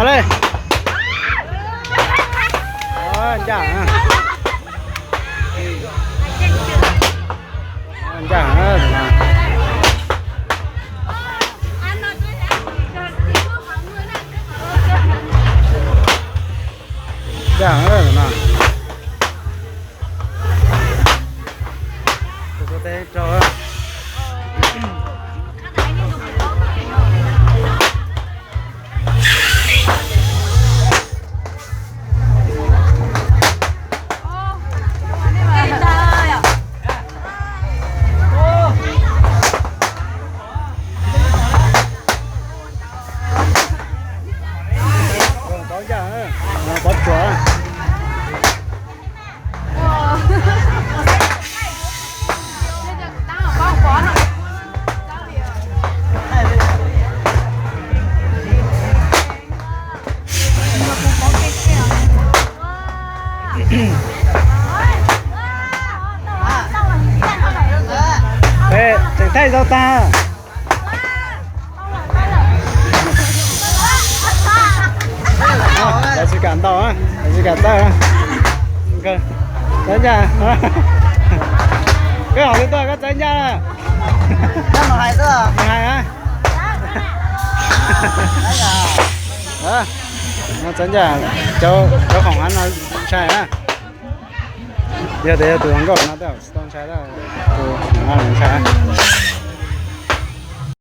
Ua le. Ncaj, ncaj. Ncaj no. Pov tsua. Tseem thaij zoo tag. Lawv tsis kam ntaus, lawv tsis kam tawm. Txawv ncaj. Koj hauv twg tuaj koj txawv ncaj na. Hais na. Txawv ncaj, cov khoom no ntshai na. Yog tias yog tus hluas nkauj no tej zaum tsis tau ntshai, tus no ntshai.